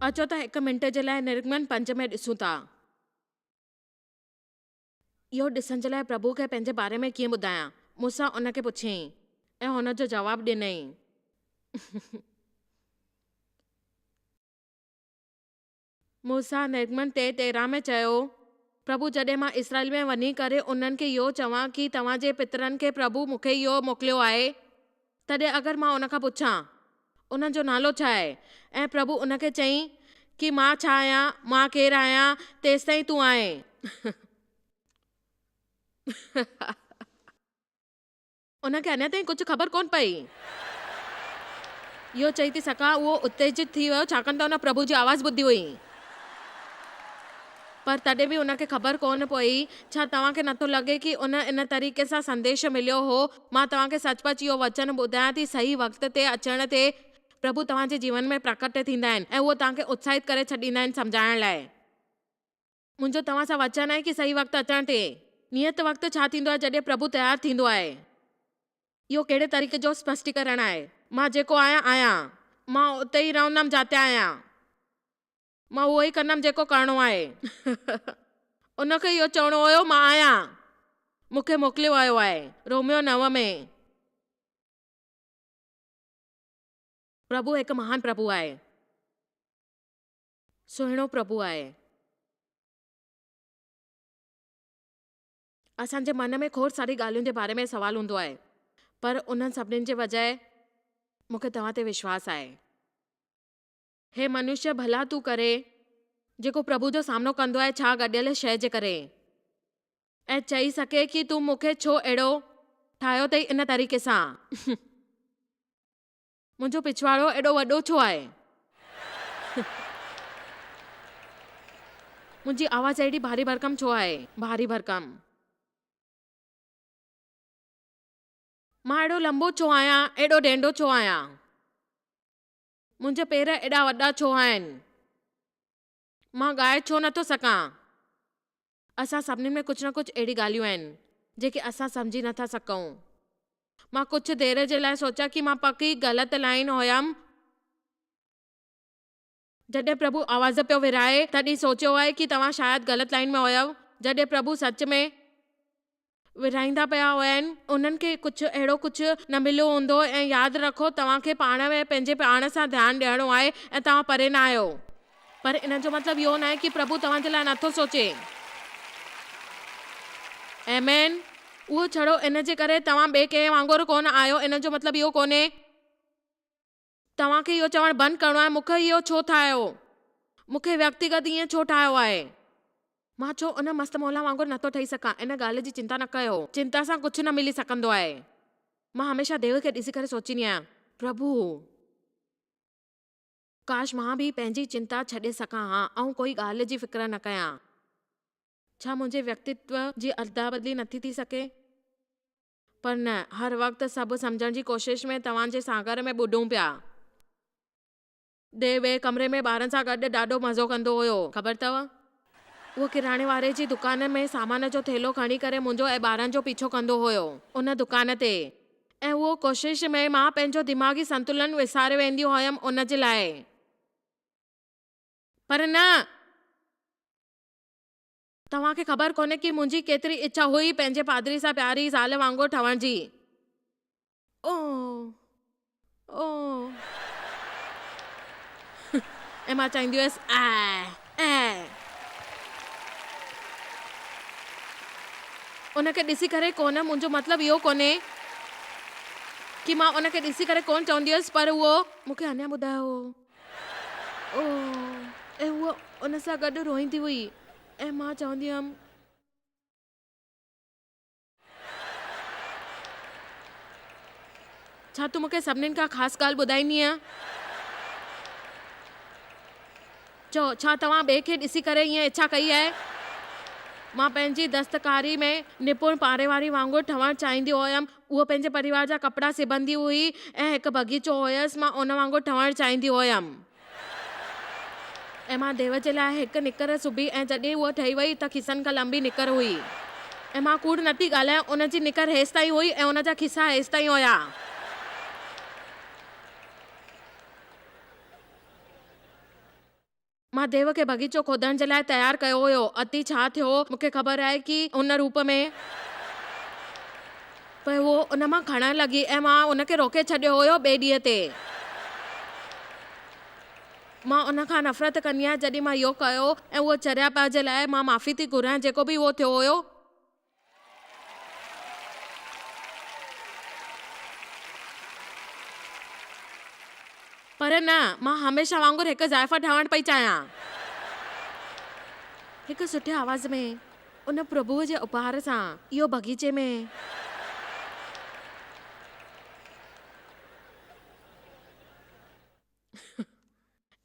اچو ته هڪ منٽ جي لاء نرگمن پنج ۾ ڏسون ٿا. اهو ڏسڻ جي لاء پرڀوء کي پنهنجي باري ۾ ڪيئن ٻڌايان؟ مون سان ان کي پڇيائين ۽ هن جو جواب ڏنائين. موسيٰ نرگمن 3:13 ۾ چيو، پرڀو جڏهن مان اسرائيل ۾ وڃي ڪري انهن کي اهو چوان ڪي توهان جي پترن کي پرڀو مون کي اهو موڪليو آهي، تڏهن اگر مان ان کان پڇان، انهن جو نالو ڇا آهي؟ ۽ پرڀو ان کي چئين ڪي مان ڇا آهيان، مان ڪير آهيان، تيستائين تون آهين. ان کي اڃا تائين ڪجهه خبر ڪونه پئي. اهو چئي ٿي سگهان اهو اتيجت ٿي ويو ڇاڪاڻ ته ان پرڀو جي آواز ٻڌي هئي. پر تڏهن به ان کي خبر ڪونه پئي. ڇا توهان کي نٿو لڳي ڪي ان ان طريقي سان سنديش مليو هو؟ مان توهان کي سچ پچ اهو وچن ٻڌايان ٿي صحيح وقت تي اچڻ تي پرڀو توهان جي جيون ۾ پرڪٽ ٿيندا آهن ۽ اهو توهان کي اتساهت ڪري ڇڏيندا آهن سمجهائڻ لاء. منهنجو توهان سان وچن آهي ڪي صحيح وقت اچڻ تي. نيت وقت ڇا ٿيندو آهي جڏهن پرڀو تيار ٿيندو آهي. اهو ڪهڙي طريقي جو سپشٽيڪرڻ آهي. مان جيڪو آهيان آهيان. مان اتي ئي رهندم جاتي آهيان. مان اهو ئي ڪندم جيڪو ڪرڻو آهي. ان کي اهو چوڻو هيو مان آهيان. مون کي موڪليو ويو آهي. روميو 9 ۾. پرڀو هڪ مهان پرڀو آهي. سهڻو پرڀو آهي. اسان جي من ۾ کوڙ ساري ڳالهين جي باري ۾ سوال هوندو آهي پر انهن سڀني جي بجاء مون کي توهان تي وشواس آهي. هي منشيه ڀلا تون ڪري جيڪو پرڀو جو سامنو ڪندو آهي ڇا گڏيل شيء جي ڪري ۽ چئي سگهي ڪي تون مون کي ڇو اهڙو ٺاهيو اٿئي ان طريقي سان. منهنجو پڇواڙو ايڏو وڏو ڇو آهي؟ منهنجي آواز اهڙي ڀاري ڀرڪم ڇو آهي؟ ڀاري ڀرڪم. مان ايڏو لنبو ڇو آهيان؟ ايڏو ڊينڊو ڇو آهيان؟ منهنجا پير ايڏا وڏا ڇو آهن؟ مان ڳائي ڇو نٿو سگهان؟ اسان سڀني ۾ ڪجهه نه ڪجهه اهڙي ڳالهيون آهن، جيڪي اسان سمجهي نه ٿا سگهون. مان ڪجهه دير جي لاء سوچيا ڪي مان پڪ ئي غلط لائين هيم. جڏهن پرڀو آواز پيو ورهائي، تڏهن سوچيو آهي ڪي توهان شايد غلط لائين ۾ هيؤ. جڏهن پرڀو سچ ۾. ورهائيندا پيا هئن، انهن کي ڪجهه اهڙو ڪجهه نه مليو هوندو ۽ ياد رکو توهان کي پاڻ ۾ پنهنجي پاڻ سان ڌيان ڏيڻو آهي ۽ توهان پري نه آهيو. پر ان جو مطلب اهو ناهي ڪي پرڀو توهان جي لاء نٿو سوچي. آمين. اهو ڇڙو ان جي ڪري توهان ٻئي ڪنهن وانگر ڪونه آهيو ان جو مطلب اهو ڪونهي. توهان کي اهو چوڻ بند ڪرڻو آهي، مون کي اهو ڇو ٺاهيو؟ مون کي ويڪتيگت ائين ڇو ٺاهيو آهي؟ مان ڇو ان مست مولا وانگر نٿو ٺهي سگهان؟ ان ڳالهه جي چنتا نه ڪيو. چنتا سان ڪجهه نه ملي سگهندو آهي. مان هميشه ديو کي ڏسي ڪري سوچيندي آهيان، پرڀو! ڪاش مان به پنهنجي چنتا ڇڏي سگهان ها ۽ ڪوئي ڳالهه جي فڪر نه ڪيان. ڇا منهنجي ويڪتتو جي ادلا بدلي نٿي ٿي سگهي؟ پر نه، هر وقت سڀ سمجهڻ جي ڪوشش ۾ توهان جي ساگر ۾ ٻڏون پيا. ديو ٻئي ڪمري ۾ ٻارن سان گڏ ڏاڍو مزو ڪندو هيو. خبر اٿو؟ اهو ڪراڻي واري جي دڪان ۾ سامان جو ٿيلهو کڻي ڪري منهنجو ۽ ٻارن جو پيڇو ڪندو هيو. ان دڪان تي. ۽ اهو ڪوشش ۾ مان پنهنجو دماغي سنتلن وساري ويندي هيم ان جي لاء. پر نه! توهان کي خبر ڪونهي ڪي منهنجي ڪيتري اڇا هئي پنهنجي پادري سان پياري زال وانگر ٺهڻ جي. اوه. اوه. ۽ مان چاهيندي هيس آء. آء. ان کي ڏسي ڪري ڪونه منهنجو مطلب اهو ڪونهي ڪي مان ان کي ڏسي ڪري ڪونه چوندي هيس پر اهو مون کي اڃا ٻڌايو هو. اوه! ۽ هوء ان سان گڏ روئيندي هئي ۽ مان چوندي هيم. ڇا تون مون کي سڀنين کان خاص ڳالهه ٻڌائيندينء؟ چئو، ڇا توهان ٻئي کي ڏسي ڪري ائين اڇا ڪئي آهي؟ مان پنهنجي دستڪاري ۾ نپڻ پاڙيواري وانگر ٺهڻ چاهيندي هيم. هوء پنهنجي پريوار جا ڪپڙا سبندي هئي ۽ هڪ بغيچو هيس، مان ان وانگر ٺهڻ چاهيندي هيم. ۽ مان ديو جي لاء هڪ نڪر سبي ۽ جڏهن هوء ٺهي وئي ته کيسن کان لنبي نڪر هئي. ۽ مان ڪوڙ نٿي ڳالهايان، ان جي نڪر هيستائين هئي ۽ ان جا کيسا هيستائين هيا. مان ديو کي بغيچو کوڏڻ جي لاء تيار ڪيو هيو. اتي ڇا ٿيو، مون کي خبر آهي ڪي ان روپ ۾. پوء هوء ان مان کڻڻ لڳي ۽ مان ان کي روڪي ڇڏيو هيو. ٻئي ڏينهن تي. مان ان کان نفرت ڪندي آهيان جڏهن مان اهو ڪيو ۽ اهو چريائپ جي لاء مان معافي ٿي گهران جيڪو به اهو ٿيو هيو. پر نه، مان هميشه وانگر هڪ زائفه ٺهڻ پئي چاهيان. هڪ سٺي آواز ۾، ان پرڀوء جي اپهار سان، اهو باغيچي ۾.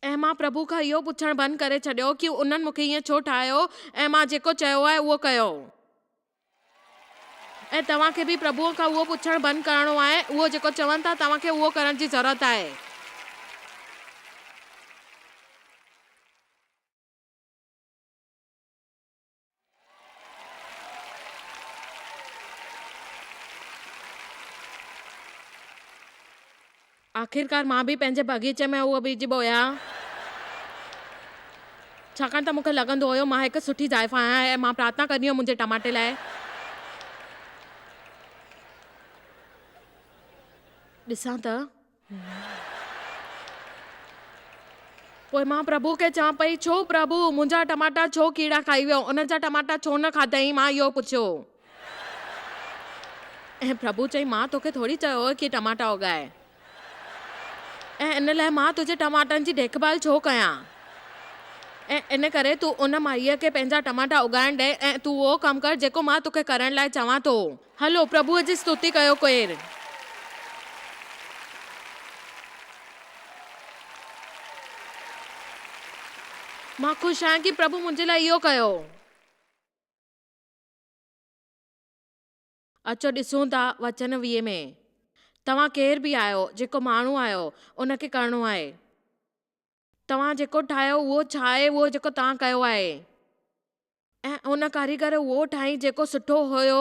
۽ مان پرڀو کان اهو پڇڻ بند ڪري ڇڏيو ڪي انهن مون کي ائين ڇو ٺاهيو ۽ مان جيڪو چيو آهي اهو ڪيو. ۽ توهان کي به پرڀوء کان اهو پڇڻ بند ڪرڻو آهي، اهو جيڪو چون ٿا توهان کي اهو ڪرڻ جي ضرورت آهي. آخرڪار مان به پنهنجي باغيچي ۾ اهو ٻج ٻويا. ڇاڪاڻ ته مون کي لڳندو هيو مان هڪ سٺي زائفان آهيان ۽ مان پرارٿنا ڪندي هيم منهنجي ٽماٽي لاء. ڏسان ته. پوء مان پرڀو کي چوان پئي، ڇو پرڀو، منهنجا ٽماٽا ڇو ڪيڙا کائي ويو؟ انهن جا ٽماٽا ڇو نه کاڌائين؟ مان اهو پڇيو. ۽ پرڀو چيائين، مان توکي ٿوري چيو هو ڪي ٽماٽا اڳاء. ۽ ان لاء مان تنهنجي ٽماٽن جي ديک ڀال ڇو ڪيان؟ ۽ ان ڪري تون ان مائيء کي پنهنجا ٽماٽا اڳائڻ ڏي ۽ تون اهو ڪم ڪر جيڪو مان توکي ڪرڻ لاء چوان ٿو. هلو، پرڀوء جي ستوتي ڪيو ڪير. مان خوش آهيان ڪي پرڀو منهنجي لاء اهو ڪيو. اچو ڏسون ٿا وچن 20 ۾. توهان ڪير به آهيو، جيڪو ماڻهو آهيو، ان کي ڪرڻو آهي. توهان جيڪو ٺاهيو اهو ڇا آهي اهو جيڪو توهان ڪيو آهي. ۽ ان ڪاريگر اهو ٺاهين جيڪو سٺو هيو،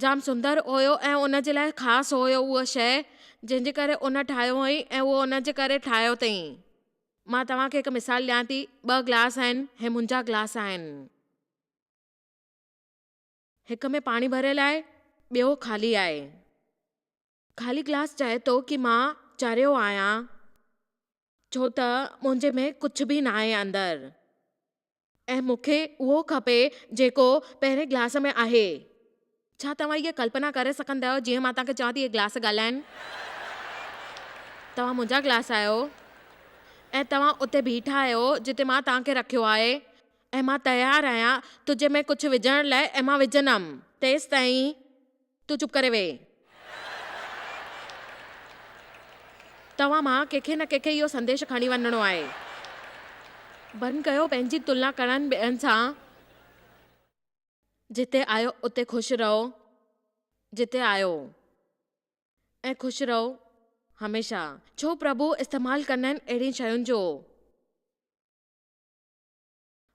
جام سندر هيو ۽ ان جي لاء خاص هيو اها شيء جنهن جي ڪري ان ٺاهيو هئائين ۽ اهو ان جي ڪري ٺاهيو اٿئين. مان توهان کي هڪ مثال ڏيان ٿي، ٻه گلاس آهن، هي منهنجا گلاس آهن. هڪ ۾ پاڻي ڀريل آهي، ٻيو خالي آهي. خالي گلاس چئي ٿو ڪي مان چريو آهيان ڇو ته منهنجي ۾ ڪجهه به ناهي اندر ۽ مون کي اهو کپي جيڪو پهرين گلاس ۾ آهي. ڇا توهان هيء ڪلپنا ڪري سگهندا آهيو جيئن مان توهان کي چوان ٿي اهي گلاس ڳالهائن؟ توهان منهنجا گلاس آهيو ۽ توهان اتي بيٺا آهيو جتي مان توهان کي رکيو آهي ۽ مان تيار آهيان تنهنجي ۾ ڪجهه وجهڻ لاء ۽ مان وجهندم تيستائين تون چپ ڪري ويهه. توهان مان ڪنهن کي نه ڪنهن کي اهو سنديش کڻي وڃڻو آهي. بند ڪيو پنهنجي تلنا ڪرڻ ٻين سان. جتي آهيو اتي خوش رهو. جتي آهيو ۽ خوش رهو هميشه. ڇو پرڀو استعمال ڪندا آهن اهڙين شين جو.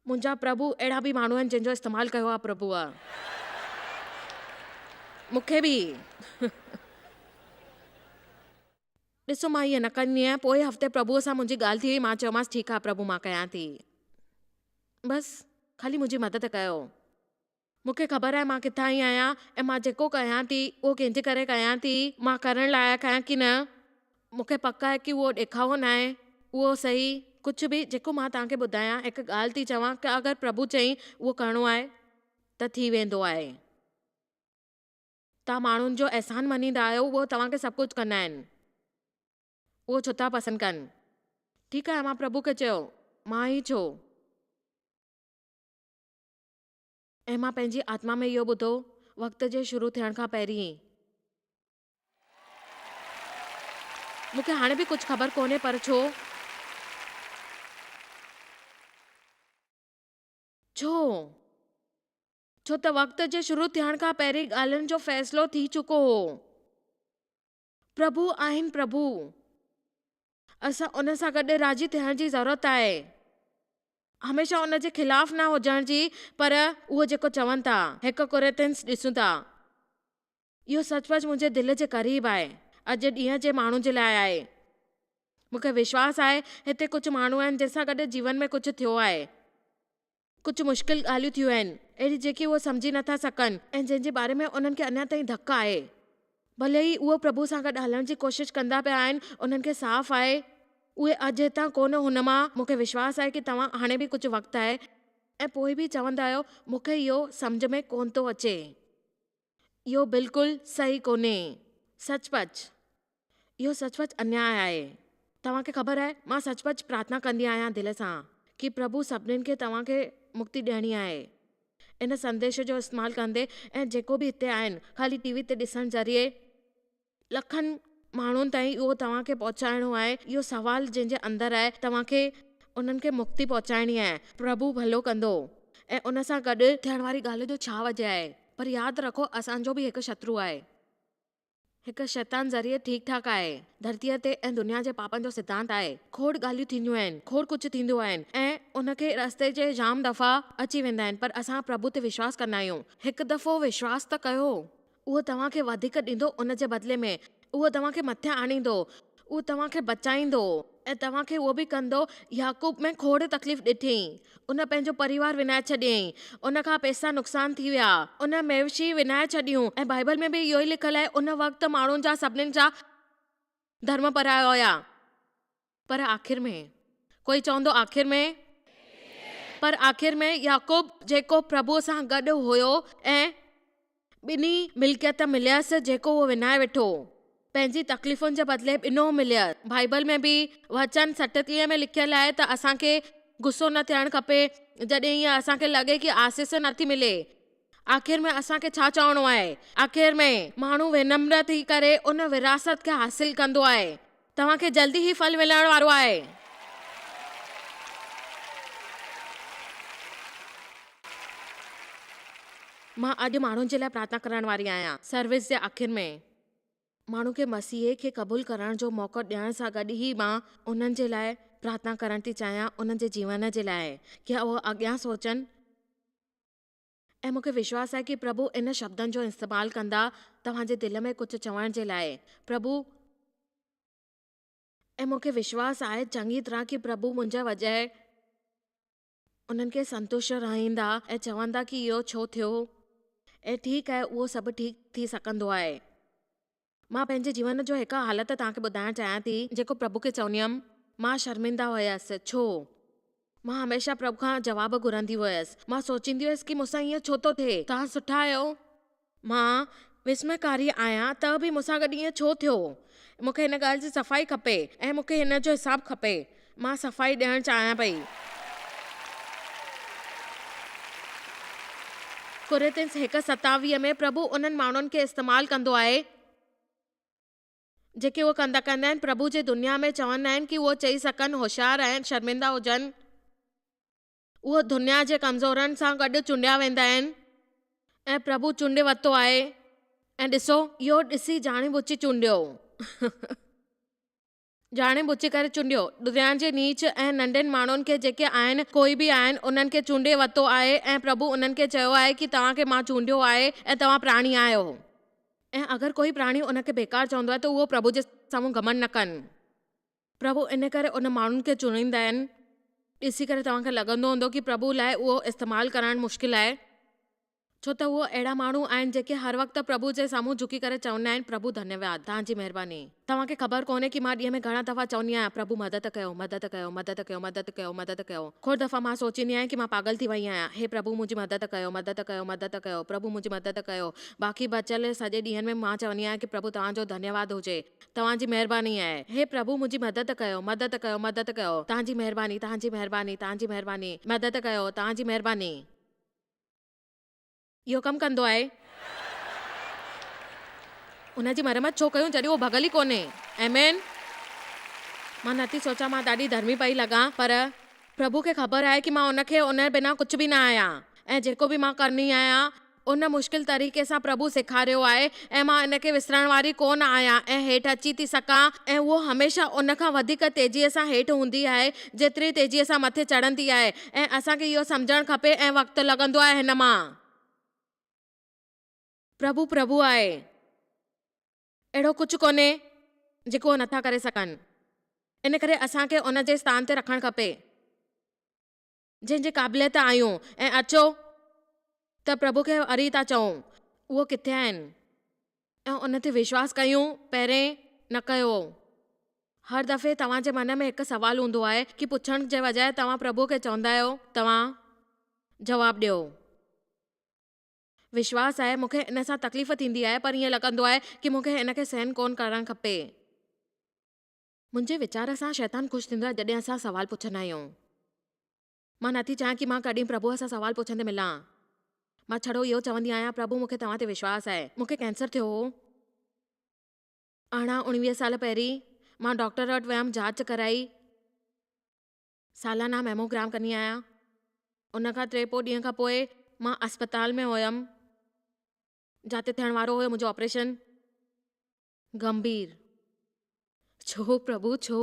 منهنجا پرڀو اهڙا به ماڻهو آهن جن جو استعمال ڪيو آهي پرڀوء. مون کي به. ڏسو مان ائين نه ڪندي آهيان. پوئين هفتي پرڀوء سان منهنجي ڳالهه ٿي هئي مان چيومانس ٺيڪ آهي پرڀو مان ڪيان ٿي. بس خالي منهنجي مدد ڪيو. مون کي خبر آهي مان ڪٿان آئي آهيان ۽ مان جيڪو ڪيان ٿي اهو ڪنهن جي ڪري ڪيان ٿي، مان ڪرڻ لائق آهيان ڪي نه، مون کي پڪ آهي ڪي اهو ڏيکاوو ناهي، اهو صحيح ڪجهه به جيڪو مان توهان کي ٻڌايان هڪ ڳالهه ٿي چوان ڪي اگر پرڀو چئي اهو ڪرڻو آهي ته ٿي ويندو آهي. توهان ماڻهن جو احسان مڃيندا آهيو اهو توهان کي سڀ ڪجهه ڪندا آهن. اهو ڇو ٿا پسند ڪن؟ ٺيڪ آهي مان پرڀو کي چيو، مان ئي ڇو؟ ۽ مان پنهنجي آتما ۾ اهو ٻڌو، وقت جي شروع ٿيڻ کان پهرين. مون کي هاڻي به ڪجهه خبر ڪونهي پر ڇو؟ ڇو؟ ڇو ته وقت جي شروع ٿيڻ کان پهرين ڳالهين جو فيصلو ٿي چڪو هو. پرڀو آهن پرڀو. اسان ان سان گڏ راضي ٿيڻ جي ضرورت آهي. هميشه ان جي خلاف نه هجڻ جي پر اهو جيڪو چون ٿا. هڪ ڪورنٿينس ڏسون ٿا. اهو سچ پچ منهنجي دل جي قريب آهي. اڄ ڏينهن جي ماڻهن جي لاء آهي. مون کي وشواس آهي هتي ڪجهه ماڻهو آهن جن سان گڏ جيون ۾ ڪجهه ٿيو آهي. ڪجهه مشڪل ڳالهيون ٿيون آهن، اهڙي جيڪي اهي سمجهي نٿا سگهن ۽ جنهن جي باري ۾ انهن کي اڃا تائين ڌڪ آهي. ڀلي ئي اهي پرڀو سان گڏ هلڻ جي ڪوشش ڪندا پيا آهن، انهن کي صاف آهي، اهي اڄ هتان ڪونه هن مان، مون کي وشواس آهي ڪي توهان هاڻي به ڪجهه وقت آهي ۽ پوء به چوندا آهيو، مون کي اهو سمجهه ۾ ڪونه ٿو اچي. اهو بلڪل صحيح ڪونهي. سچ پچ. اهو سچ پچ انياء آهي. توهان کي خبر آهي، مان سچ پچ پرارٿنا ڪندي آهيان دل سان ڪي پرڀو سڀنين کي توهان کي مڪتي ڏيڻي آهي. ان سنديش جو استعمال ڪندي ۽ جيڪو به هتي آهن خالي ٽي وي تي ڏسڻ ذريعي لکن ماڻهن تائين اهو توهان کي پهچائڻو آهي. اهو سوال جنهن جي اندر آهي توهان کي انهن کي مڪتي پهچائڻي آهي. پرڀو ڀلو ڪندو ۽ ان سان گڏ ٿيڻ واري ڳالهه جو ڇا وجهه آهي. پر ياد رکو اسان جو به هڪ شترو آهي. هڪ شيطان ذريعي ٺيڪ ٺاڪ آهي. ڌرتيء تي ۽ دنيا جي پاپن جو سڌانت آهي. کوڙ ڳالهيون ٿينديون آهن، کوڙ ڪجهه ٿيندو آهن ۽ ان کي رستي جي جام دفعا اچي ويندا آهن پر اسان پرڀو تي وشواس ڪندا آهيون. هڪ دفعو وشواس ته ڪيو. اهو توهان کي وڌيڪ ڏيندو ان جي بدلي ۾. اهو توهان کي مٿي آڻيندو. اهو توهان کي بچائيندو ۽ توهان کي اهو به ڪندو. يعقوب ۾ کوڙ تڪليف ڏٺي. ان پنهنجو پريوار وڃائي ڇڏيائين. ان کان پئسا نقصان ٿي ويا. ان مويشي وڃائي ڇڏيون ۽ بائيبل ۾ به اهو ئي لکيل آهي ان وقت ماڻهن جا سڀنين جا ڌرم پرايا هيا. پر آخر ۾. ڪوئي چوندو آخر ۾؟ پر آخر ۾ يعقوب جيڪو پرڀوء سان گڏ هيو ۽ ٻنهي ملڪيت مليس جيڪو اهو وڃائي ويٺو. پنهنجي تڪليفن جي بدلي ٻنو مليس. بائيبل ۾ به وچن 37 ۾ لکيل آهي ته اسان کي غصو نه ٿيڻ کپي جڏهن ائين اسان کي لڳي ڪي آسيس نه ٿي ملي. آخر ۾ اسان کي ڇا چوڻو آهي؟ آخر ۾ ماڻهو ونمر ٿي ڪري ان وراثت کي حاصل ڪندو آهي. توهان کي جلدي هي ڦل ملڻ وارو آهي. مان اڄ ماڻهن جي لاء پرارٿنا ڪرڻ واري آهيان. سروس جي آخر ۾، ماڻهن کي مسيح کي قبول ڪرڻ جو موقعو ڏيڻ سان گڏ ئي مان انهن جي لاء پرارٿنا ڪرڻ ٿي چاهيان، انهن جي جيون جي لاء، ڪي اهي اڳيان سوچن ۽ مون کي وشواس آهي ڪي پرڀو ان شبدن جو استعمال ڪندا توهان جي دل ۾ ڪجهه چوڻ جي لاء. پرڀو. ۽ مون کي وشواس آهي چڱي طرح ڪي پرڀو منهنجي وجهه انهن کي سنتشٽ رهائيندا ۽ چوندا ڪي اهو ڇو ٿيو ۽ ٺيڪ آهي اهو سڀ ٺيڪ ٿي سگهندو آهي. مان پنهنجي جيون جو هڪ حالت توهان کي ٻڌائڻ چاهيان ٿي، جيڪو پرڀو کي چوندي هيم. مان شرمنده هيس. ڇو؟ مان هميشه پرڀو کان جواب گهرندي هيس. مان سوچيندي هيس ڪي مون سان ائين ڇو ٿو ٿئي؟ توهان سٺا آهيو. مان وسميڪاري آهيان ته به مون سان گڏ ائين ڇو ٿيو؟ مون کي هن ڳالهه جي صفائي کپي ۽ مون کي هن جو حساب کپي. مان صفائي ڏيڻ چاهيان پئي. ڪورنٿين 1:27 ۾ پرڀو انهن ماڻهن کي استعمال ڪندو آهي، جيڪي اهو ڪندا ڪندا آهن، پرڀو جي دنيا ۾ چوندا آهن ڪي اهو چئي سگهن هوشيار ۽ شرمندا هجن. اهو دنيا جي ڪمزورن سان گڏ چونڊيا ويندا آهن ۽ پرڀو چونڊي ورتو آهي ۽ ڏسو. اهو ڏسي ڄاڻي ٻجهي چونڊيو. ڄاڻي ٻجهي ڪري چونڊيو. دنيا جي نيچ ۽ ننڍن ماڻهن کي جيڪي آهن، ڪوئي به آهن، انهن کي چونڊي ورتو آهي ۽ پرڀو انهن کي چيو آهي ڪي توهان کي مان چونڊيو آهي ۽ توهان پراڻي آهيو. ۽ اگر ڪوئي پراڻي ان کي بيڪار چوندو آهي ته اهو پرڀو جي سامهون گهمنڊ نه ڪن. پرڀو ان ڪري ان ماڻهن کي چونڊيندا آهن. ڏسي ڪري توهان کي لڳندو هوندو ڪي پرڀو لاء اهو استعمال ڪرڻ مشڪل آهي. ڇو ته اهو اهڙا ماڻهو آهن جيڪي هر وقت پرڀو جي سامهون جهڪي ڪري چوندا آهن، پرڀو ڌنيواد، توهان جي مهرباني. توهان کي خبر ڪونهي ڪي مان ڏينهن ۾ گهڻا دفعا چوندي آهيان، پرڀو مدد ڪيو، مدد ڪيو، مدد ڪيو، مدد ڪيو، مدد ڪيو. کوڙ دفعا مان سوچيندي آهيان ڪي مان پاڳل ٿي وئي آهيان، هي پرڀو منهنجي مدد ڪيو، مدد ڪيو، مدد ڪيو، پرڀو منهنجي مدد ڪيو. باقي بچيل سڄي ڏينهن ۾ مان چوندي آهيان ڪي پرڀو توهان جو ڌنيواد هجي، توهان جي مهرباني آهي. هي پرڀو منهنجي مدد ڪيو، مدد ڪيو، مدد ڪيو، توهان جي مهرباني، توهان جي مهرباني، توهان جي مهرباني، مدد ڪيو، توهان جي مهرباني. اهو ڪم ڪندو آهي. ان جي مرمت ڇو ڪيون جڏهن اهو ڀڳل ئي ڪونهي. آمين. مان نٿي سوچان مان ڏاڍي ڌرمي پئي لڳان پر پرڀو کي خبر آهي ڪي مان ان کي ان بنا ڪجهه به نه آهيان ۽ جيڪو به مان ڪرني آهيان ان مشڪل طريقي سان پرڀو سيکاريو آهي ۽ مان ان کي وسرڻ واري ڪونه آهيان ۽ هيٺ اچي ٿي سگهان ۽ اهو هميشه ان کان وڌيڪ تيزيء سان هيٺ هوندي آهي جيتري تيزيء سان مٿي چڙهندي آهي ۽ اسان کي اهو سمجهڻ کپي ۽ وقت لڳندو آهي هن مان. پرڀو پرڀو آهي. اهڙو ڪجهه ڪونهي جيڪو اهي نٿا ڪري سگهن. ان ڪري اسان کي ان جي اسٿان تي رکڻ کپي جنهن جي قابليت آهيون ۽ اچو ته پرڀو کي وري ٿا چئون اهو ڪٿي آهن ۽ ان تي وشواس ڪيون پهرين نه ڪيو هو. هر دفعي توهان جي من ۾ هڪ سوال هوندو آهي ڪي پڇڻ جي بجاء توهان پرڀو کي چوندا آهيو توهان جواب ڏيو. وشواس آهي مون کي ان سان تڪليف ٿيندي آهي پر ائين لڳندو آهي ڪي مون کي ان کي سهن ڪونه ڪرڻ کپي. منهنجي ويچار سان شيطان خوش ٿيندو آهي جڏهن اسان سوال پڇندا آهيون. مان نٿي چاهيان ڪي مان ڪڏهن پرڀوء سان سوال پڇندي ملان. مان ڇڙو اهو چوندي آهيان پرڀو مون کي توهان تي وشواس آهي. مون کي ڪينسر ٿيو هو. 18 اڻويهه سال پهرين مان ڊاڪٽر وٽ ويم جاچ ڪرائي. سالانه ميموگرام ڪندي آهيان. ان کان ٽي پوء ڏينهن کان پوء مان اسپتال ۾ هيم جاتي ٿيڻ وارو هيو منهنجو آپريشن. گنڀير، ڇو پرڀو ڇو؟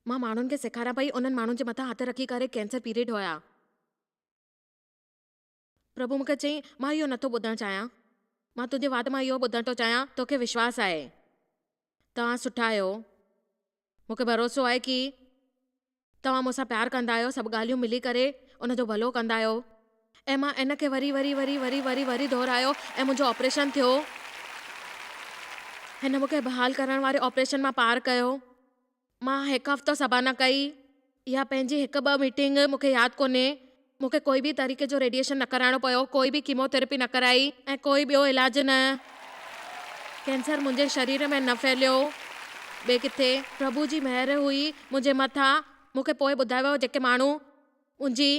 مان ماڻهن کي سيکاريان پئي انهن ماڻهن جي مٿان هٿ رکي ڪري ڪينسر پيريڊ هيا. پرڀو مون کي چيائين مان اهو نٿو ٻڌڻ چاهيان. مان تنهنجي وات مان اهو ٻڌڻ ٿو چاهيان توکي وشواس آهي. توهان سٺا آهيو. مون کي ڀروسو آهي ڪي توهان مون سان پيار ڪندا آهيو، سڀ ڳالهيون ملي ڪري ان جو ڀلو ڪندا آهيو. ۽ مان ان کي وري وري وري وري وري وري دهرايو ۽ منهنجو آپريشن ٿيو. هن مون کي بحال ڪرڻ واري آپريشن مان پار ڪيو. مان هڪ هفتو سڀا نه ڪئي يا پنهنجي هڪ ٻه ميٽنگ مون کي ياد ڪونهي. مون کي ڪوئي به طريقي جو ريڊيئيشن نه ڪرائڻو پيو، ڪوئي به ڪيموٿيراپي نه ڪرائي ۽ ڪوئي ٻيو علاج نه. ڪينسر منهنجي شرير ۾ نه ڦهليو ٻئي ڪٿي. پرڀو جي مهر هئي منهنجي مٿان. مون کي پوء ٻڌايو ويو جيڪي ماڻهو منهنجي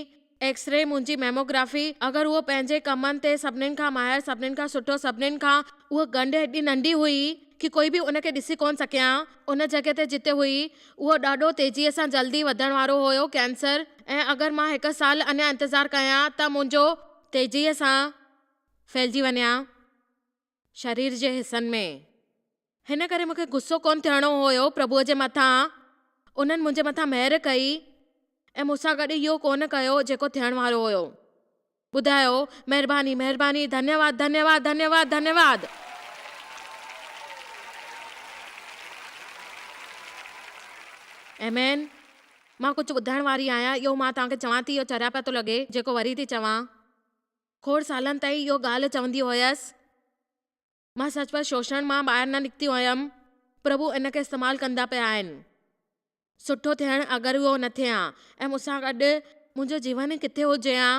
ايڪس ري، منهنجي ميموگرافي، اگر اهو پنهنجي ڪمن تي سڀنين کان ماهر، سڀنين کان سٺو، سڀنين کان. اها ڳنڍ ايڏي ننڍي هئي ڪي ڪوئي به ان کي ڏسي ڪونه سگهي ها. ان جڳهه تي جتي هئي، اهو ڏاڍو تيزيء سان جلدي وڌڻ وارو هيو ڪينسر ۽ اگر مان هڪ سال اڃا انتظار ڪيان ها ته منهنجو تيزيء سان ڦهلجي وڃي ها شرير جي حصن ۾. هن ڪري مون کي غصو ڪونه ٿيڻو هيو پرڀوء جي مٿان. انهن منهنجي مٿان مهر ڪئي ۽ مون سان گڏ اهو ڪونه ڪيو جيڪو ٿيڻ وارو هيو. ٻڌايو، مهرباني، مهرباني، ڌنيواد، ڌنيواد، ڌنيواد، ڌنيواد. آمين. مان ڪجهه ٻڌائڻ واري آهيان، اهو مان توهان کي چوان ٿي، اهو چريا پيا ٿو لڳي، جيڪو وري ٿي چوان. کوڙ سالن تائين اهو ڳالهه چوندي هيس. مان سچ پچ شوشڻ مان ٻاهر نه نڪتي هيم. پرڀو ان کي استعمال ڪندا پيا آهن. سٺو ٿيڻ اگر اهو نه ٿئي ها ۽ مون سان گڏ منهنجو جيون ئي ڪٿي هجي ها.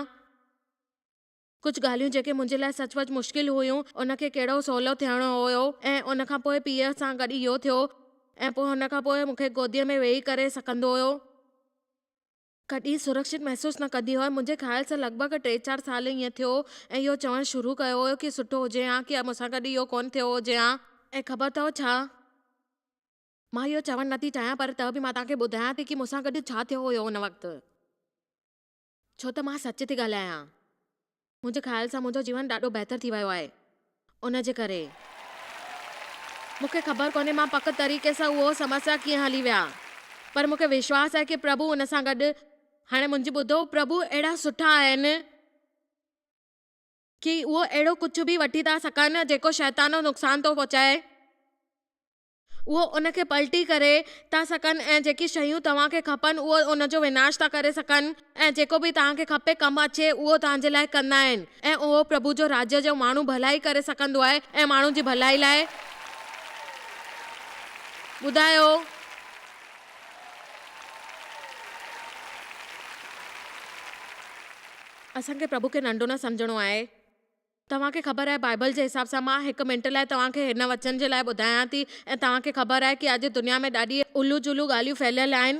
ڪجهه ڳالهيون جيڪي منهنجي لاء سچ پچ مشڪل هيون ان کي ڪهڙو سولو ٿيڻو هيو ۽ ان کان پوء پيء سان گڏ اهو ٿيو ۽ پوء ان کان پوء مون کي گوديء ۾ ويهي ڪري سڪندو هيو. ڪڏهن سرڪشت محسوس نه ڪندي هئس. منهنجي خيال سان لڳ ڀڳ ٽي چار سال ائين ٿيو ۽ اهو چوڻ شروع ڪيو هيو ڪي سٺو هجي ها ڪي مون سان گڏ اهو ڪونه ٿيو هجي ها. ۽ خبر اٿو ڇا؟ مان اهو چوڻ نه ٿي چاهيان پر ته به مان توهان کي ٻڌايان ٿي ڪي مون سان گڏ ڇا ٿيو هيو ان وقت. ڇو ته مان سچ ٿي ڳالهايان. منهنجي خيال سان منهنجو جيون ڏاڍو بهتر ٿي ويو آهي ان جي ڪري. مون کي خبر ڪونهي مان پڪ طريقي سان اهو سمسيا ڪيئن هلي ويا پر مون کي وشواس آهي ڪي پرڀو ان سان گڏ. هاڻي منهنجي ٻڌو پرڀو اهڙا سٺا آهن ڪي اهو اهڙو ڪجهه به وٺي ٿا سگهن جيڪو شيطان نقصان ٿو پهچائي. اهو ان کي پلٽي ڪري ٿا سگهن ۽ جيڪي شيون توهان کي کپن اهو ان جو وناش ٿا ڪري سگهن ۽ جيڪو به توهان کي کپي ڪم اچي اهو توهان جي لاء ڪندا آهن ۽ اهو پرڀو جو راڄ جو ماڻهو ڀلائي ڪري سگهندو آهي ۽ ماڻهن جي ڀلائي لاء ٻڌايو. اسان کي پرڀو کي ننڍو نه سمجهڻو آهي. توهان کي خبر آهي بائيبل جي حساب سان مان هڪ منٽ لاء توهان کي هن وچن جي لاء ٻڌايان ٿي ۽ توهان کي خبر آهي ڪي اڄ دنيا ۾ ڏاڍي الو جلو ڳالهيون ڦهليل آهن.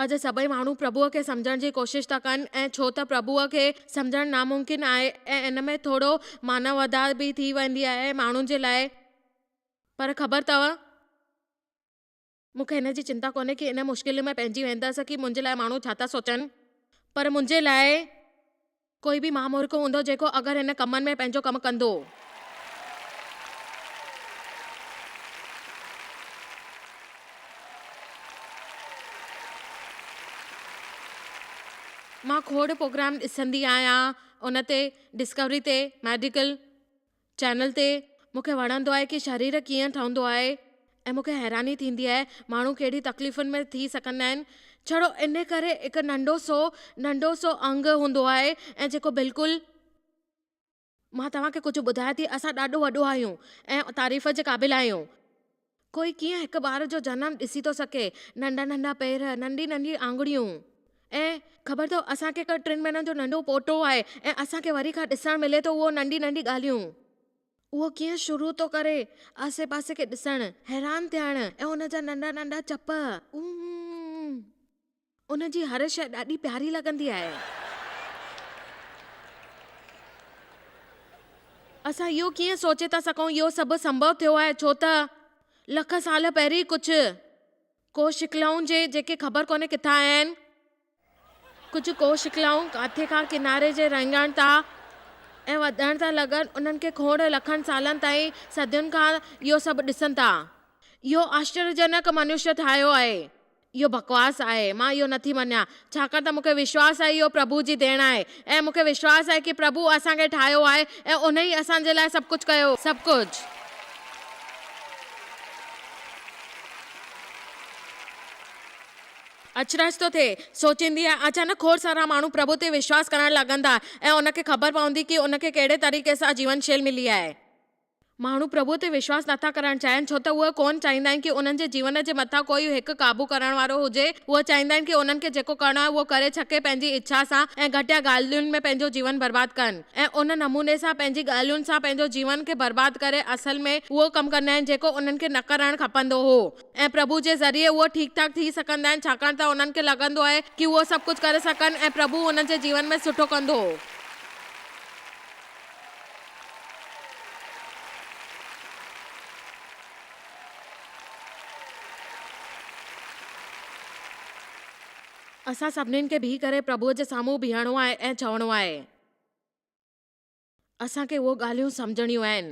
اڄ سڀئي ماڻهو پرڀوء کي سمجهڻ جي ڪوشش ٿا ڪن ۽ ڇو ته پرڀوء کي سمجهڻ ناممڪن آهي ۽ ان ۾ ٿورو معنيٰ وڌاء به ٿي ويندي آهي ماڻهن جي لاء پر خبر اٿو مون کي هن جي چنتا ڪونهي ڪي ان مشڪل ۾ پئجي ويندس ڪي منهنجي لاء ماڻهو ڇا ٿا سوچن پر منهنجي لاء ڪوئي به مهامورک هوندو جيڪو اگر هن ڪمن ۾ پنهنجو ڪم ڪندو. مان کوڙ پروگرام ڏسندي آهيان ان تي ڊسڪوري تي ميڊيڪل چينل تي مون کي وڻندو آهي ڪي شرير ڪيئن ٺهندو آهي ۽ مون کي حيراني ٿيندي آهي ماڻهو ڪهڙي تڪليفن ۾ ٿي سگهندا آهن ڇڙو ان ڪري هڪ ننڍو سو ننڍو سو انگ هوندو آهي ۽ جيڪو بلڪل مان توهان کي ڪجهه ٻڌايان ٿي اسان ڏاڍو وڏو آهيون ۽ تعريف جي قابل آهيون ڪوئي ڪيئن هڪ ٻار جو جنم ڏسي ٿو سگهي ننڍا ننڍا پير ننڍي ننڍي آڱريون ۽ خبر اٿو اسان کي هڪ ٽن مهينن جو ننڍو پوٽو آهي ۽ اسان کي وري کان ڏسڻ ملي ٿو اهو ننڍي ننڍي ڳالهيون اهو ڪيئن شروع ٿو ڪري آسي پاسي کي ڏسڻ حيران ٿيڻ ۽ ان جا ننڍا ننڍا چپ ان جي هر شيء ڏاڍي پياري لڳندي آهي. اسان اهو ڪيئن سوچي ٿا سگهون اهو سڀ سنڀو ٿيو آهي ڇو ته لک سال پهرين ڪجهه ڪوشڪلائون جي جيڪي خبر ڪونهي ڪٿان آيا آهن ڪجهه ڪوشڪلائون ڪاٿي کان ڪناري جي رنگڻ ٿا ۽ وڌڻ ٿا لڳن انهن کي کوڙ لکن سالن تائين صدين کان اهو سڀ ڏسن ٿا اهو آشچريجنڪ منشيه ٺاهيو آهي. اهو بڪواس آهي، مان اهو نٿي مڃان، ڇاڪاڻ ته مون کي وشواس آهي اهو پرڀو جي ديڻ آهي ۽ مون کي وشواس آهي ڪي پرڀو اسان کي ٺاهيو آهي ۽ ان ئي اسان جي لاء سڀ ڪجهه ڪيو. سڀ ڪجهه. اچرج ٿو ٿئي، سوچيندي آهي، اچانڪ کوڙ سارا ماڻهو پرڀو تي وشواس ڪرڻ لڳندا ۽ ان کي خبر پوندي ڪي ان کي ڪهڙي طريقي سان جيون شيل ملي آهي. ماڻهو پرڀوء تي وشواس نٿا ڪرڻ چاهين، ڇو ته اهي ڪونه چاهيندا آهن ڪي انهن جي جيون جي مٿان ڪوئي هڪ قابو ڪرڻ وارو هجي. اهي چاهيندا آهن ڪي انهن کي جيڪو ڪرڻو آهي اهو ڪري ڇڪي پنهنجي اڇا سان ۽ گهٽيا ڳالهين ۾ پنهنجو جيون برباد ڪن ۽ ان نموني سان پنهنجي ڳالهين سان پنهنجو جيون کي برباد ڪري اصل ۾ اهو ڪم ڪندا آهن جيڪو انهن کي نه ڪرڻ کپندو هو ۽ پرڀو جي ذريعي اهو ٺيڪ ٺاڪ ٿي سگهندا آهن ڇاڪاڻ ته انهن کي لڳندو آهي ڪي اهو سڀ ڪجهه ڪري سگهن ۽ پرڀو انهن جي جيون ۾ سٺو ڪندو. اسان سڀنين کي بيهي ڪري پرڀوء جي سامهون بيهڻو آهي ۽ چوڻو آهي. اسان کي اهو ڳالهيون سمجهڻيون آهن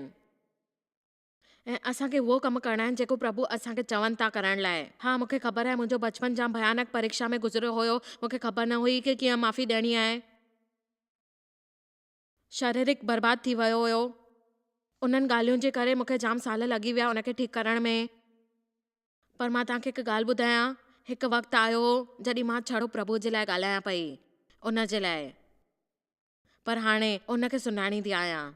۽ اسان کي اهو ڪم ڪرڻا آهن جيڪو پرڀو اسان کي چون ٿا ڪرڻ لاء. ها، مون کي خبر آهي منهنجو بچپن جام ڀيانڪ پريکشا ۾ گذريو هيو. مون کي خبر نه هئي ڪي ڪيئن معافي ڏيڻي آهي. شاريرڪ برباد ٿي ويو هيو. انهن ڳالهين جي ڪري مون کي جام سال لڳي ويا ان کي ٺيڪ ڪرڻ ۾. پر مان توهان کي هڪ ڳالهه ٻڌايان، هڪ وقت آيو هو جڏهن مان ڇڙو پرڀوء جي لاء ڳالهايان پئي، ان جي لاء. پر هاڻي ان کي سڃاڻيندي آهيان.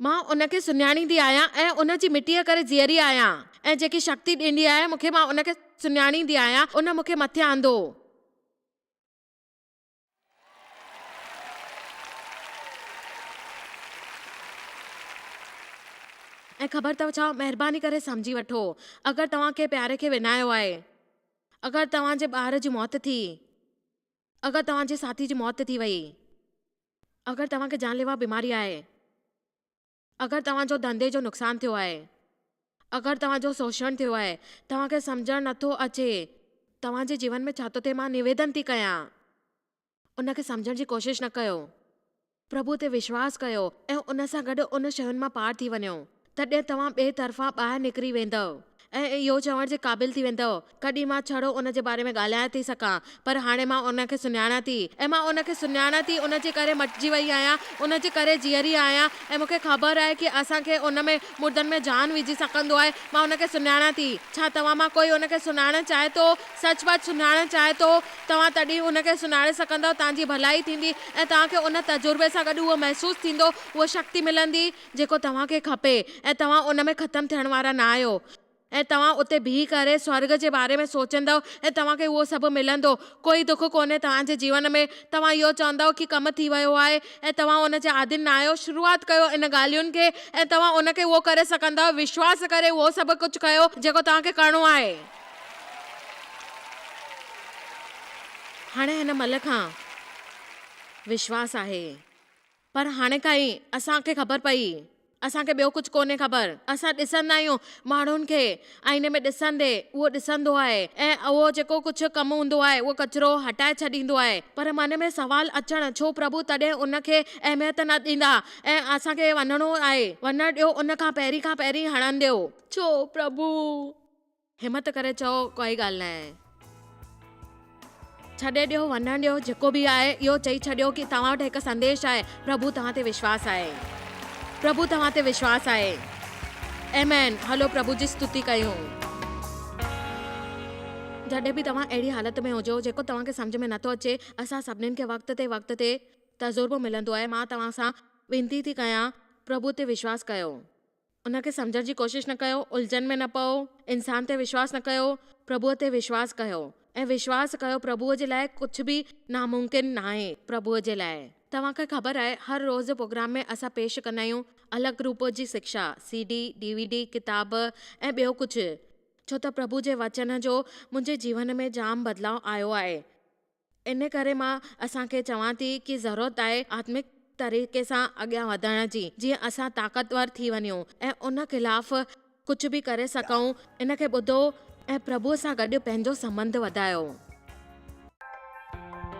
مان ان کي سڃاڻيندي آهيان ۽ ان جي مٽيء ڪري جيئري آهيان ۽ جيڪي شڪتي ڏيندي آهي مون کي مان ان کي سڃاڻيندي آهيان، ان مون کي مٿي آندو. ۽ خبر اٿو ڇا؟ مهرباني ڪري سمجهي وٺو، اگر توهان ڪنهن پياري کي وڃايو آهي، اگر توهان جي ٻار جي موت ٿي، اگر توهان جي ساٿي جي موت ٿي وئي، اگر توهان کي جان ليوا بيماري آهي، اگر توهان جو ڌنڌي جو نقصان ٿيو آهي، اگر توهان جو شوشڻ ٿيو آهي، توهان کي سمجهڻ نٿو اچي توهان جي جيون ۾ ڇا ٿو ٿئي، مان نويدن ٿي ڪيان ان کي سمجهڻ جي ڪوشش نه ڪيو. پرڀو تي وشواس ڪيو ۽ ان سان گڏ ان شين مان پار ٿي وڃو، تڏهن توهان ٻئي طرفان ٻاهر نڪري ويندؤ. ۽ اهو چوڻ جي قابل ٿي ويندؤ، ڪڏهن مان ڇڙو ان جي باري ۾ ڳالهائي ٿي سگهان، پر هاڻي مان ان کي سڃاڻان ٿي، ۽ مان ان کي سڃاڻان ٿي، ان جي ڪري مٽجي وئي آهيان، ان جي ڪري جيئري آهيان، ۽ مون کي خبر آهي ڪي اسان کي ان ۾ مردن ۾ جان وجهي سگهندو آهي، مان ان کي سڃاڻان ٿي. ڇا توهان مان ڪوئي ان کي سڃاڻڻ چاهي ٿو؟ سچ پچ سڃاڻڻ چاهي ٿو؟ توهان تڏهن ان کي سڃاڻي سگهندؤ، توهان جي ڀلائي ٿيندي، ۽ توهان کي ان تجربي سان گڏ اهو محسوس ٿيندو، اها شڪتي ملندي، جيڪو توهان کي کپي ۽ توهان ان ۾ ختم ٿيڻ وارا نه آهيو ۽ توهان اتي بيهي ڪري سورڳ جي باري ۾ سوچيندؤ ۽ توهان کي اهو سڀ ملندو. ڪوئي دک ڪونهي توهان جي جيون ۾. توهان اهو چوندؤ ڪي ڪم ٿي ويو آهي ۽ توهان ان جي عادين نه آهيو. شروعات ڪيو ان ڳالهين کي ۽ توهان ان کي اهو ڪري سگهندؤ. وشواس ڪري اهو سڀ ڪجهه ڪيو جيڪو توهان کي ڪرڻو آهي. هاڻي هن مهل کان وشواس آهي. پر هاڻي کان ئي اسان کي خبر پئي. اسان کي ٻيو ڪجهه ڪونهي خبر. اسان ڏسندا آهيون ماڻهن کي آئيني ۾ ڏسندي اهو ڏسندو آهي ۽ اهو جيڪو ڪجهه ڪم هوندو آهي اهو ڪچرو هٽائي ڇڏيندو آهي. پر من ۾ سوال اچڻ ڇو پرڀو تڏهن ان کي اهميت نه ڏيندا ۽ اسان کي وڃڻو آهي وڃڻ ڏيو ان کان پهرين کان پهرين هڻڻ ڏيو. ڇو پرڀو. همت ڪري چئو ڪائي ڳالهه ناهي. ڇڏي ڏيو، وڃڻ ڏيو، جيڪو به آهي، اهو چئي ڇڏيو ڪي توهان وٽ هڪ سنديش آهي، پرڀو توهان تي وشواس آهي. پرڀو توهان تي وشواس آهي. آمين. هلو پرڀو جي ستتي ڪيون. جڏهن به توهان اهڙي حالت ۾ هجو جيڪو توهان کي سمجهه ۾ نٿو اچي، اسان سڀنين کي وقت تي وقت تي تجربو ملندو آهي. مان توهان سان وينتي ٿي ڪيان پرڀو تي وشواس ڪيو. ان کي سمجهڻ جي ڪوشش نه ڪيو، الجهن ۾ نه پئو، انسان تي وشواس نه ڪيو، پرڀوء تي وشواس ڪيو ۽ وشواس ڪيو پرڀوء جي لاء ڪجهه به ناممڪن ناهي پرڀوء جي لاء. توهان کي خبر آهي هر روز پروگرام ۾ اسان پيش ڪندا آهيون الڳ روپ جي شڪشا، C D, D V D, ڪتاب ۽ ٻيو ڪجهه، ڇو ته پرڀو جي وچن جو منهنجي جيون ۾ جام بدلاء آيو آهي. ان ڪري مان اسان کي چوان ٿي ڪي ضرورت آهي آتمڪ طريقي سان اڳيان وڌڻ جي جيئن اسان طاقتور ٿي وڃون ۽ ان خلاف ڪجهه به ڪري سگهون. ان کي ٻڌو ۽ پرڀوء سان گڏ پنهنجو سنٻنڌ وڌايو.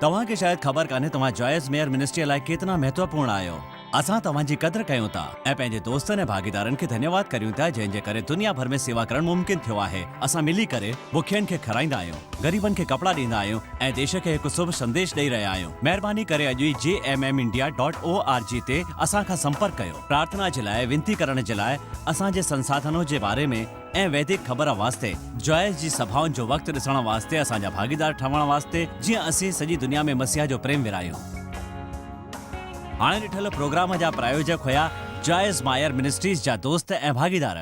توهان کي شايد خبر ڪانهي توهان جوائس ميئر منسٽريء لاء ڪيتنا مهتوپورڻ آهيو. اسان توهان جي قدر ڪيون ٿا ۽ پنهنجي دوستن ۽ ڀاڳيدارن کي ڌنيواد ڪريون ٿا جنهن جي ڪري دنيا ڀر ۾ سيوا ڪرڻ ممڪن ٿيو آهي. اسان ملي ڪري بکين کي کارائيندا آهيون، غريبن کي ڪپڙا ڏيندا آهيون ۽ ديش کي هڪ شڀ سنديش ڏئي رهيا آهيون. مهرباني ڪري اڄ ئي J M M India dot O R G تي اسان کان سمپرڪ ڪيو. پرارٿنا جي لاء، وينتي ڪرڻ جي لاء، اسان جي سنساڌنو جي باري ۾ ۽ ويدڪ خبر واسطي، جوائس جي سڀائن جو وقت ڏسڻ واسطي اسان جا ڀاڳيدار ٺهڻ واسطي جيئن اسين سڄي دنيا ۾ مسيح جو پريم ورهايون. هاڻي ڏٺل پروگرام جا پرايوجڪ هيا جوائس مائر منسٽريز جا دوست ۽ ڀاڳيدار.